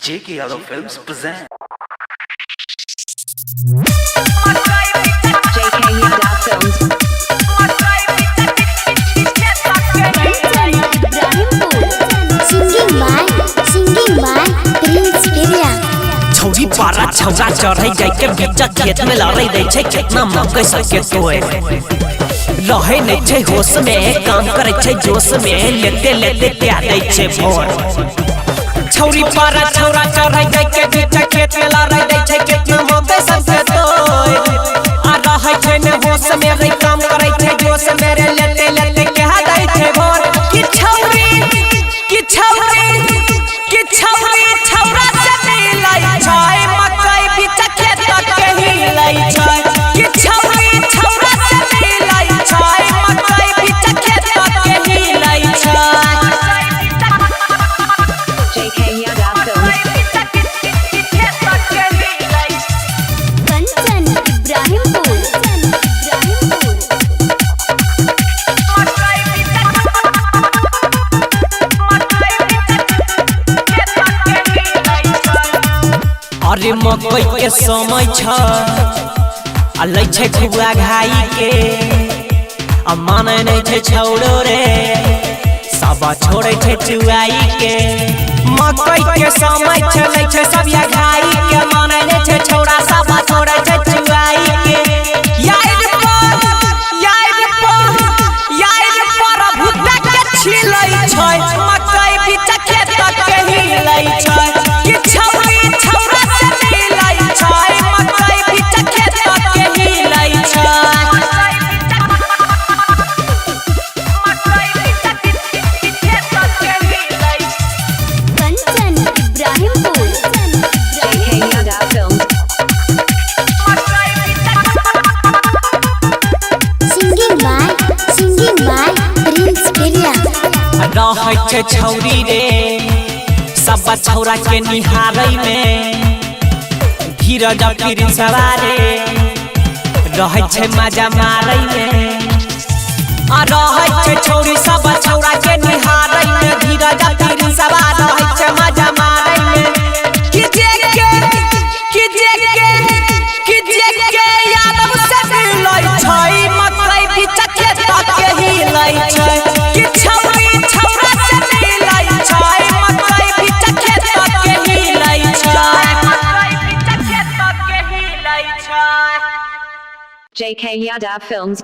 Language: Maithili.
JK Yadav Films present. JK Yadav Films. Kanchan Ibrahimpur. Singing by Prince Piria. छौरी पारा छौरा चढ़ै जाय के बीच खेत में लड़ै दै छै कितना मकई सबके तोय रहै नै छै होश में, काम करै छै जोश में, लेते लेते क्या दै छै भोर। छौरी पारा छौरा चढ़ै जाय के बीच खेत में लड़ै दै छै कितना मकई सबके तोय आ रहै छै ने होश में रे, काम करै छै जोश में रे, लेते लेते क्या दै छै भोर। कि छौरी कि छौरी कि छौरी छौरा से मिलै छै मकई बीच खेत के हिलै छै। कि छौरी छौरा से मिलै छै मकई बीच खेत के हिलै छै। JK Yadav Films. Kanchan Ibrahimpur. Ibrahimpur. अरे मकई के समय छ आ लै छै खुआ घाई के आ मानै नै छै छौड़ो रे, सब छोड़ै छै चुआई के। मकई के समय छ लै छै सब या घाई के, मानै नै छै छौड़ा सब छोड़ै छै चुआई के। याद पर याद पर याद पर भुट्टा के छिलै छै मकई बीच खेत के हिलै छै। कि छौरी छौरा से मिलै छै मकई बीच खेत के हिलै छै। Kanchan Ibrahimpur. JK Yadav Films. Singing by Prince Piria. रहै छै छौरी रे सब छौरा के निहारै में, धीरज फिर सवारे रहै छै मजा मारै में। आ रहै छै छौरी सब छौरा के निहारै में, धीरज फिर सवार रहै छै मजा मारै में। कि जे के कि जे के कि जे के यादव से मिलै छै मकई बीच खेत के हिलै छै। कि छौरी छौरा से मिलै छै मकई बीच खेत के हिलै छै। JK Yadav Films.